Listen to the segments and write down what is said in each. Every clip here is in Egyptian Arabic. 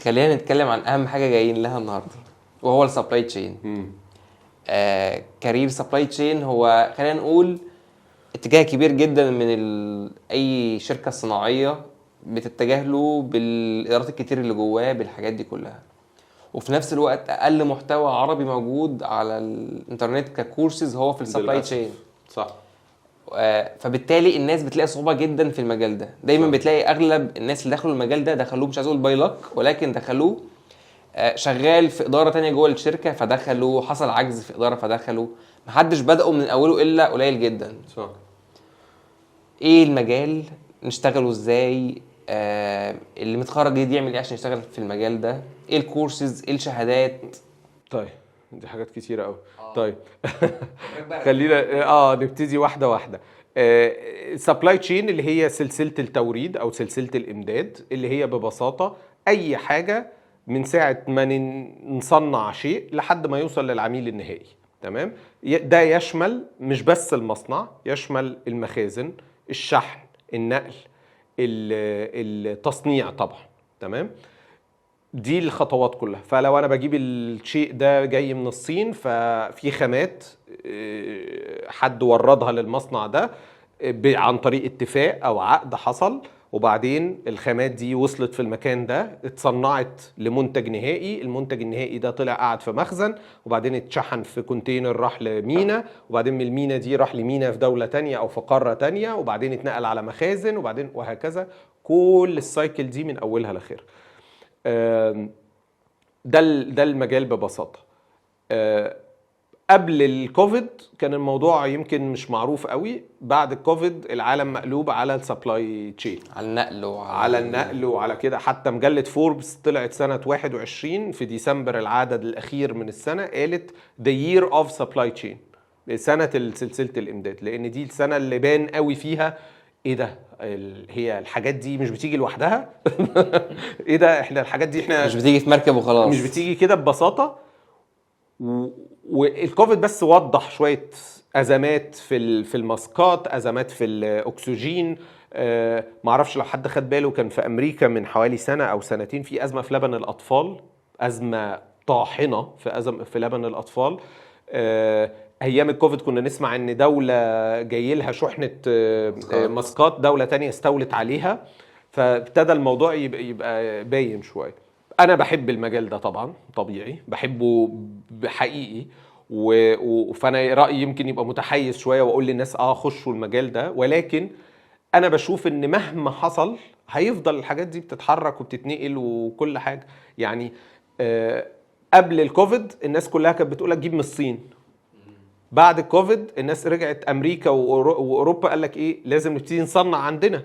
خلينا نتكلم عن اهم حاجة جايين لها النهارده، وهو ال supply chain. Career supply chain هو خلينا نقول اتجاه كبير جدا من اي شركة صناعية بتتجه له، بالادارات الكتير اللي جواه، بالحاجات دي كلها. وفي نفس الوقت اقل محتوى عربي موجود على الانترنت ككورسز هو في ال supply للأسف. chain. فبالتالي الناس بتلاقي صعوبة جدا في المجال ده دايما. بتلاقي اغلب الناس اللي دخلوا المجال ده دخلوه، مش عايز اقول by luck، ولكن دخلوه شغال في ادارة تانية جوه الشركه، فدخلوا، حصل عجز في ادارة فدخلوا. محدش بدأوا من اوله الا قليل جدا. ايه المجال؟ نشتغله ازاي؟ اللي متخرج جديد يعمل ايه عشان يشتغل في المجال ده؟ ايه الكورسز؟ ايه الشهادات؟ طيب، دي حاجات كتيرة قوي. طيب، خلينا نبتدي واحدة واحدة. supply chain اللي هي سلسلة التوريد او سلسلة الامداد، اللي هي ببساطة اي حاجة من ساعة ما نصنع شيء لحد ما يوصل للعميل النهائي، تمام؟ ده يشمل مش بس المصنع، يشمل المخازن، الشحن، النقل، التصنيع طبعا، تمام؟ دي الخطوات كلها. فلو انا بجيب الشيء ده جاي من الصين، ففي خامات حد وردها للمصنع ده عن طريق اتفاق او عقد حصل، وبعدين الخامات دي وصلت في المكان ده، اتصنعت لمنتج نهائي. المنتج النهائي ده طلع قعد في مخزن، وبعدين اتشحن في container راح لمينا، وبعدين من المينا دي راح لمينا في دولة تانية او في قارة تانية، وبعدين اتنقل على مخازن، وبعدين وهكذا. كل ال cycle دي من اولها لاخرها. ده المجال ببساطة. قبل الكوفيد كان الموضوع يمكن مش معروف قوي. بعد الكوفيد العالم مقلوب على ال supply chain. على النقل وعلى على النقل وعلى كده. حتى مجلة فوربس طلعت سنة 21 في ديسمبر، العدد الأخير من السنة، قالت the year of supply chain، سنة سلسلة الإمداد، لأن دي السنة اللي بان قوي فيها ايه ده، هي الحاجات دي مش بتيجي لوحدها، ايه ده، احنا الحاجات دي احنا مش بتيجي في مركب وخلاص. مش بتيجي كده ببساطة. والكوفيد بس وضح شوية ازمات في الماسكات، ازمات في الاكسجين. معرفش لو حد خد باله، كان في امريكا من حوالي سنة او سنتين في ازمة في لبن الاطفال، ازمة طاحنة في ازمة في لبن الاطفال. ايام الكوفيد كنا نسمع ان دولة جاي لها شحنه ماسكات. ماسكات، دولة تانية استولت عليها، فابتدى الموضوع يبقى باين شويه. انا بحب المجال ده طبعا، طبيعي بحبه بحقيقي، فانا رايي يمكن يبقى متحيز شوية واقول للناس خشوا المجال ده، ولكن انا بشوف ان مهما حصل هيفضل الحاجات دي بتتحرك وبتتنقل وكل حاجه. يعني قبل الكوفيد الناس كلها كانت بتقول لك جيب من الصين. بعد الكوفيد الناس رجعت امريكا واوروبا قال لك ايه، لازم نبتدي نصنع عندنا.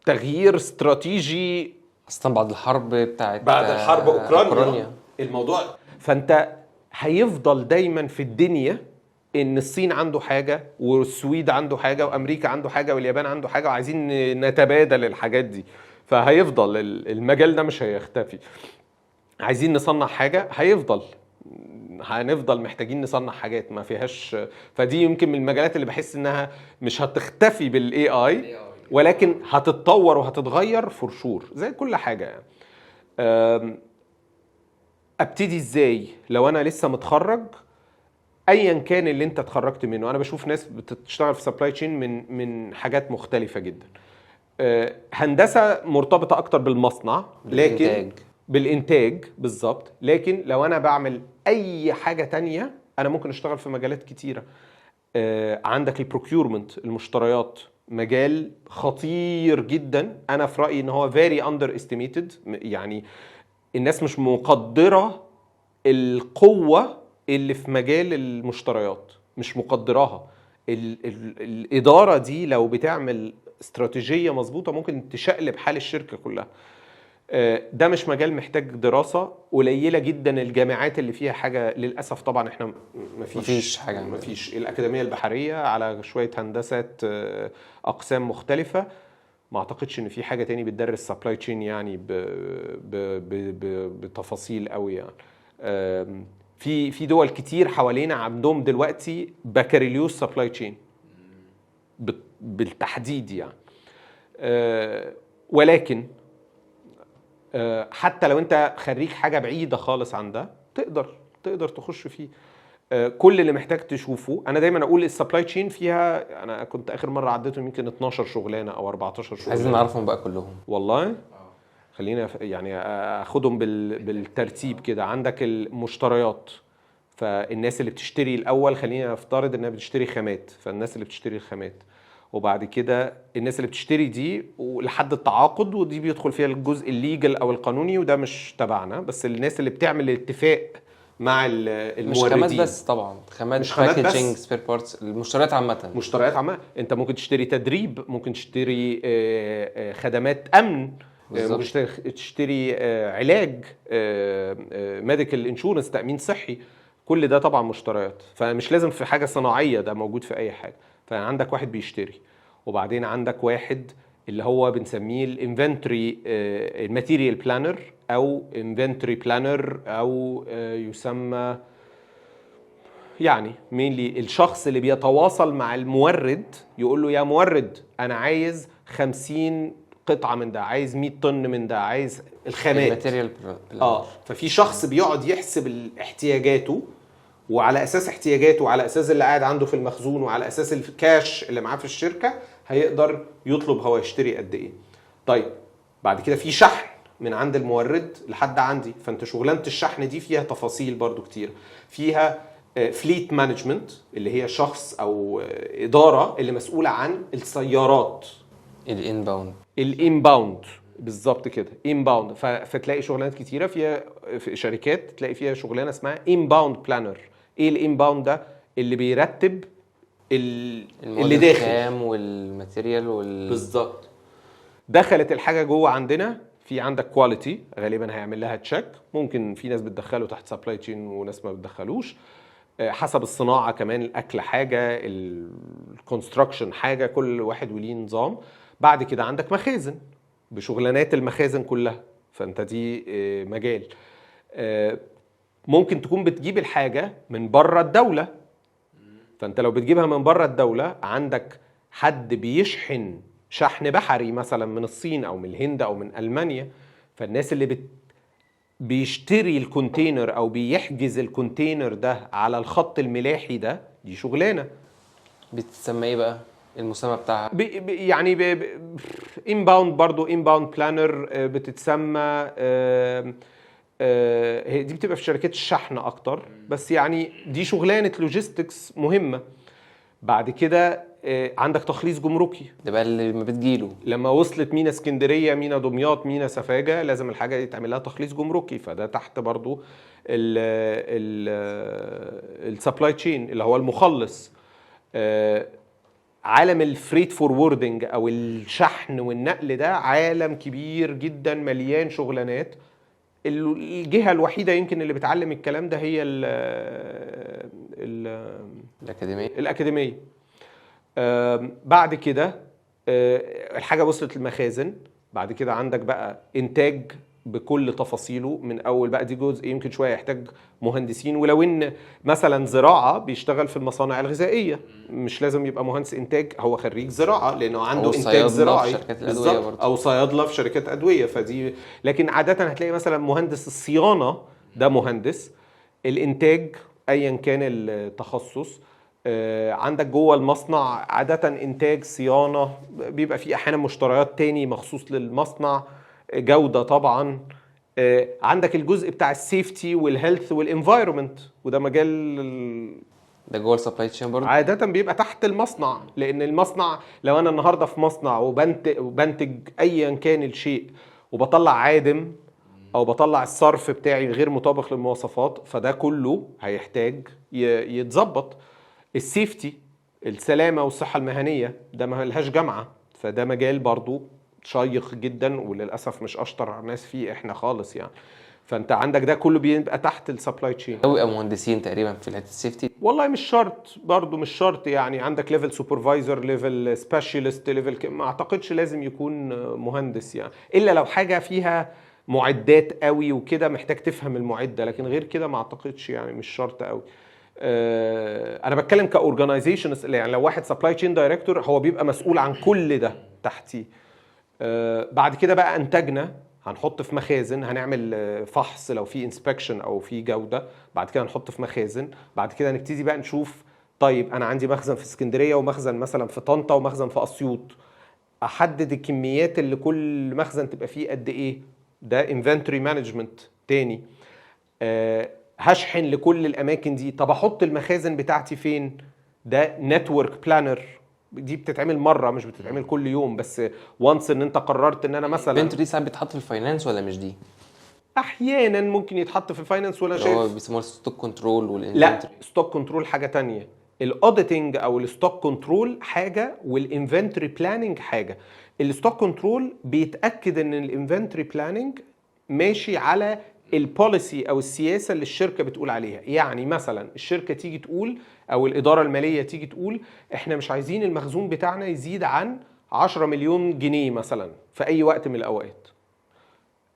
تغيير استراتيجي. اصلا بعد الحرب بتاعت بعد الحرب اوكرانيا، أوكرانيا. الموضوع، فانت هيفضل دايما في الدنيا ان الصين عنده حاجة والسويد عنده حاجة وامريكا عنده حاجة واليابان عنده حاجه، وعايزين نتبادل الحاجات دي. فهيفضل المجال ده مش هيختفي. عايزين نصنع حاجه، هيفضل هنفضل محتاجين نصنع حاجات ما فيهاش. فدي يمكن من المجالات اللي بحس انها مش هتختفي بال AI، ولكن هتتطور وهتتغير for sure زي كل حاجة يعني. ابتدي ازاي لو انا لسه متخرج؟ ايا كان اللي انت اتخرجت منه، انا بشوف ناس بتشتغل في supply chain من حاجات مختلفة جدا. هندسة مرتبطة اكتر بالمصنع لكن بالإنتاج. بالانتاج بالظبط. لكن لو انا بعمل اي حاجة تانية، انا ممكن اشتغل في مجالات كتيره. عندك ال procurement، المشتريات، مجال خطير جدا. انا في رايي ان هو very underestimated، يعني الناس مش مقدره القوة اللي في مجال المشتريات، مش مقدراها. ال الادارة دي لو بتعمل استراتيجية مظبوطة ممكن تشقلب حال الشركة كلها. ده مش مجال محتاج دراسه، قليله جدا الجامعات اللي فيها حاجه، للاسف. طبعا احنا مفيش. مفيش حاجة عندنا. مفيش. الاكاديمية البحرية على شوية هندسات اقسام مختلفه. ما اعتقدش ان في حاجة تاني بتدرس supply chain يعني ب ب ب ب بتفاصيل قوي يعني. في دول كتير حوالينا عندهم دلوقتي بكالوريوس supply chain بالتحديد يعني. ولكن حتى لو انت خريج حاجة بعيدة خالص عن ده، تقدر تخش فيه. كل اللي محتاج تشوفه، انا دايما اقول ال supply chain فيها، انا كنت اخر مرة عديتهم يمكن 12 شغلانة او 14 شغلانه. عايزين نعرفهم بقى كلهم. والله خلينا يعني اخدهم بالترتيب كده. عندك المشتريات، فالناس اللي بتشتري الاول، خلينا نفترض انها بتشتري خامات، فالناس اللي بتشتري الخامات، وبعد كده الناس اللي بتشتري دي ولحد التعاقد، ودي بيدخل فيها الجزء ال legal او القانوني، وده مش تبعنا، بس الناس اللي بتعمل الاتفاق مع مش الموردين. خامات بس طبعا، خامات، مش خامات بس. packaging، spare parts، المشتريات عامه. مشتريات عامه، انت ممكن تشتري تدريب، ممكن تشتري خدمات امن، ممكن تشتري علاج، medical insurance، تامين صحي، كل ده طبعا مشتريات. فمش لازم في حاجة صناعيه، ده موجود في اي حاجه. فعندك واحد بيشتري، وبعدين عندك واحد اللي هو بنسميه ال inventory، ال material planner او inventory planner، او يسمى يعني mainly الشخص اللي بيتواصل مع المورد، يقول له يا مورد انا عايز 50 قطعه من ده، عايز 100 طن من ده، عايز الخامات. ال material. ففي شخص بيقعد يحسب احتياجاته، وعلى اساس احتياجاته وعلى اساس اللي قاعد عنده في المخزون وعلى اساس الكاش اللي معاه في الشركة هيقدر يطلب هو يشتري قد ايه. طيب بعد كده في شحن من عند المورد لحد عندي، فانت شغلانة الشحن دي فيها تفاصيل برضو كتير، فيها fleet management اللي هي شخص او ادارة اللي مسؤولة عن السيارات. ال inbound. ال inbound بالظبط كده، inbound. فتلاقي شغلانات كتيرة فيها، في شركات تلاقي فيها شغلانة اسمها inbound planner. ايه ال inbound ده؟ اللي بيرتب اللي داخل الخام وال material وال بالظبط. دخلت الحاجة جوه عندنا، في عندك quality غالبا هيعمل لها check، ممكن في ناس بتدخله تحت supply chain وناس ما بتدخلوش، حسب الصناعة كمان، الاكل حاجه، ال construction حاجه، كل واحد وليه نظام. بعد كده عندك مخازن بشغلانات المخازن كلها، فانت دي مجال. ممكن تكون بتجيب الحاجة من بره الدوله، فانت لو بتجيبها من بره الدولة عندك حد بيشحن شحن بحري مثلا من الصين او من الهند او من المانيا، فالناس اللي بيشتري ال container او بيحجز ال container ده على الخط الملاحي ده، دي شغلانة. بتسمى ايه بقى المسمى بتاعها؟ بي بي يعني inbound برضو، inbound planner بتتسمى. هي دي بتبقى في شركات الشحن اكتر، بس يعني دي شغلانة logistics مهمه. بعد كده عندك تخليص جمركي. ده بقى اللي ما بتجيله. لما وصلت مينا اسكندريه، مينا دمياط، مينا سفاجه، لازم الحاجة دي يتعمل لها تخليص جمركي، فده تحت برضو ال supply chain اللي هو المخلص. عالم ال freight forwarding او الشحن والنقل ده عالم كبير جدا مليان شغلانات. الجهة الوحيدة يمكن اللي بتعلم الكلام ده هي ال ال الاكاديميه. الاكاديميه. بعد كده الحاجة وصلت المخازن، بعد كده عندك بقى انتاج بكل تفاصيله من اول بقى، دي جزء يمكن شوية يحتاج مهندسين، ولو ان مثلا زراعة بيشتغل في المصانع الغذائية مش لازم يبقى مهندس انتاج، هو خريج زراعة لانه عنده أو انتاج صيادلة في زراعي. شركات الأدوية بالظبط، برضه. او صيادله في شركات ادويه. فدي لكن عادة هتلاقي مثلا مهندس الصيانة ده مهندس الانتاج ايا كان التخصص. عندك جوه المصنع عادة انتاج، صيانه، بيبقى في احيانا مشتريات تاني مخصوص للمصنع، جوده طبعا. عندك الجزء بتاع ال safety وال health وال environment، وده مجال ده جوه ال supply chain برضه. عادة بيبقى تحت المصنع، لأن المصنع لو أنا النهاردة في مصنع وبنتج أيا كان الشيء وبطلع عادم أو بطلع الصرف بتاعي غير مطابق للمواصفات، فده كله هيحتاج يتظبط. ال safety، السلامة والصحة المهنية، ده ما لهاش جامعة، فده مجال برضو شيق جدا، وللأسف مش أشطر ناس فيه إحنا خالص يعني. فأنت عندك ده كله بيبقى تحت ال supply chain. او يبقى مهندسين تقريبا في الحتة ال safety. والله مش شرط، برضو مش شرط يعني. عندك level supervisor، level specialist، level، ما اعتقدش لازم يكون مهندس يعني، الا لو حاجة فيها معدات قوي وكده محتاج تفهم المعده، لكن غير كده ما اعتقدش يعني، مش شرط قوي. انا بتكلم ك organization يعني، لو واحد supply chain director هو بيبقى مسؤول عن كل ده تحتيه. بعد كده بقى انتجنا، هنحط في مخازن، هنعمل فحص لو في inspection او في جوده، بعد كده نحط في مخازن، بعد كده نبتدي بقى نشوف، طيب انا عندي مخزن في اسكندرية ومخزن مثلا في طنطا ومخزن في اسيوط، احدد الكميات اللي كل مخزن تبقى فيه قد ايه، ده inventory management تاني. هشحن لكل الاماكن دي، طب احط المخازن بتاعتي فين؟ ده network planner. دي بتتعمل مرة مش بتتعمل كل يوم، بس once ان انت قررت ان انا مثلا inventory ساعات بيتحط في ال finance ولا مش دي؟ احيانا ممكن يتحط في ال finance ولا اللي هو شايف بيسموها stock control لا، وال inventory. stock control حاجة تانية. ال auditing او ال stock control حاجة وال inventory planning حاجه. ال stock control بيتاكد ان ال inventory planning ماشي على ال policy او السياسة اللي الشركة بتقول عليها. يعني مثلا الشركة تيجي تقول او الادارة المالية تيجي تقول احنا مش عايزين المخزون بتاعنا يزيد عن 10 مليون جنيه مثلا في اي وقت من الاوقات.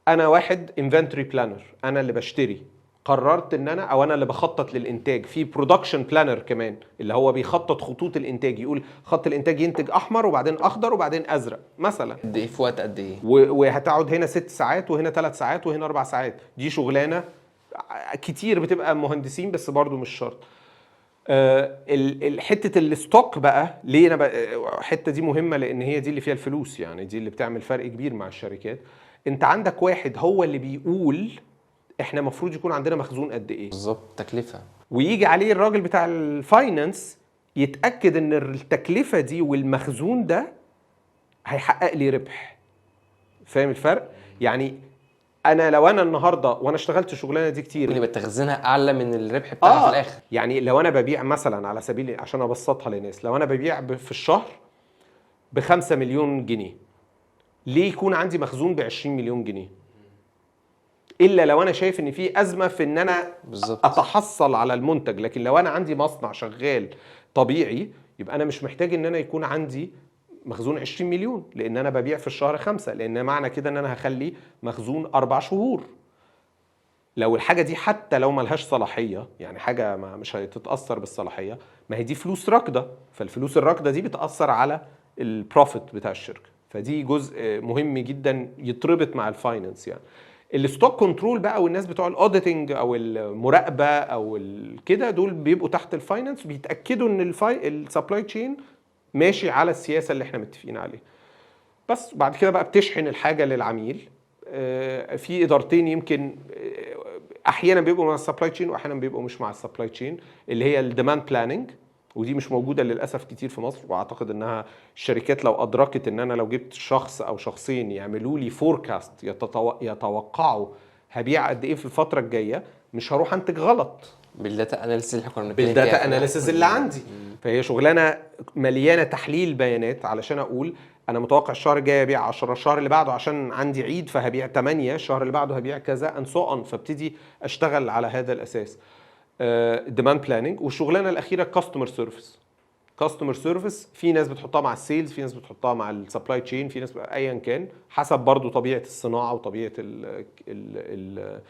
انا واحد inventory planner، انا اللي بشتري، قررت ان انا او انا اللي بخطط للانتاج. في production planner كمان اللي هو بيخطط خطوط الانتاج، يقول خط الانتاج ينتج احمر وبعدين اخضر وبعدين ازرق مثلا. قد ايه في وقت قد ايه؟ وهتقعد هنا 6 ساعات وهنا 3 ساعات وهنا 4 ساعات. دي شغلانة كتير بتبقى مهندسين بس برضو مش شرط. حتة ال stock بقى ليه انا الحتة دي مهمه؟ لان هي دي اللي فيها الفلوس، يعني دي اللي بتعمل فرق كبير مع الشركات. انت عندك واحد هو اللي بيقول احنا المفروض يكون عندنا مخزون قد ايه. بالظبط، تكلفه. ويجي عليه الراجل بتاع ال finance يتاكد ان التكلفة دي والمخزون ده هيحقق لي ربح. فاهم الفرق؟ يعني انا لو انا النهارده، وانا اشتغلت الشغلانة دي كتير، ممكن يبقى تخزينها اعلى من الربح بتاعها في الاخر. يعني لو انا ببيع مثلا على سبيل عشان ابسطها للناس، لو انا ببيع في الشهر ب5 مليون جنيه، ليه يكون عندي مخزون ب 20 مليون جنيه؟ الا لو انا شايف ان في ازمة في ان انا اتحصل على المنتج. لكن لو انا عندي مصنع شغال طبيعي، يبقى انا مش محتاج ان انا يكون عندي مخزون 20 مليون، لان انا ببيع في الشهر 5، لان معنى كده ان انا هخلي مخزون 4 شهور. لو الحاجة دي حتى لو ملهاش صلاحيه، يعني حاجة ما مش هتتاثر بالصلاحيه، ما هي دي فلوس راكده، فالفلوس الراكده دي بتاثر على ال profit بتاع الشركه. فدي جزء مهم جدا يتربط مع ال finance. يعني ال stock control بقى والناس بتوع ال auditing او المراقبة او كده، دول بيبقوا تحت ال finance، بيتاكدوا ان ال supply chain ماشي على السياسة اللي احنا متفقين عليها. بس بعد كده بقى بتشحن الحاجة للعميل. في ادارتين يمكن احيانا بيبقوا مع ال supply chain واحيانا بيبقوا مش مع ال supply chain، اللي هي ال demand planning، ودي مش موجودة للاسف كتير في مصر. واعتقد انها الشركات لو ادركت ان انا لو جبت شخص او شخصين يعملوا لي forecast يتوقعوا هبيع قد ايه في الفترة الجايه، مش هروح انتج غلط. بال data analysis اللي احنا كنا بنتكلم فيها بال data في الأول. analysis اللي عندي. فهي شغلانة مليانة تحليل بيانات علشان اقول انا متوقع الشهر الجاي ابيع 10، الشهر اللي بعده عشان عندي عيد فهبيع 8، الشهر اللي بعده هبيع كذا and so on. فابتدي اشتغل على هذا الاساس، demand planning. والشغلانه الاخيرة customer service. customer service في ناس بتحطها مع ال sales، في ناس بتحطها مع ال supply chain، في ناس ايا كان، حسب برضو طبيعة الصناعة وطبيعه ال ال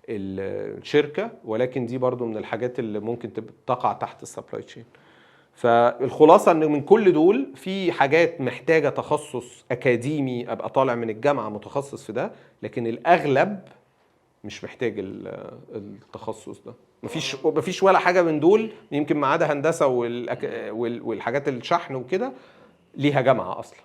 ال الشركه، ولكن دي برضو من الحاجات اللي ممكن تقع تحت ال supply chain. فالخلاصة ان من كل دول في حاجات محتاجه تخصص اكاديمي، ابقى طالع من الجامعة متخصص في ده، لكن الاغلب مش محتاج التخصص ده. مفيش ولا حاجة من دول يمكن ما عدا هندسة والحاجات الشحن وكده ليها جامعه اصلا.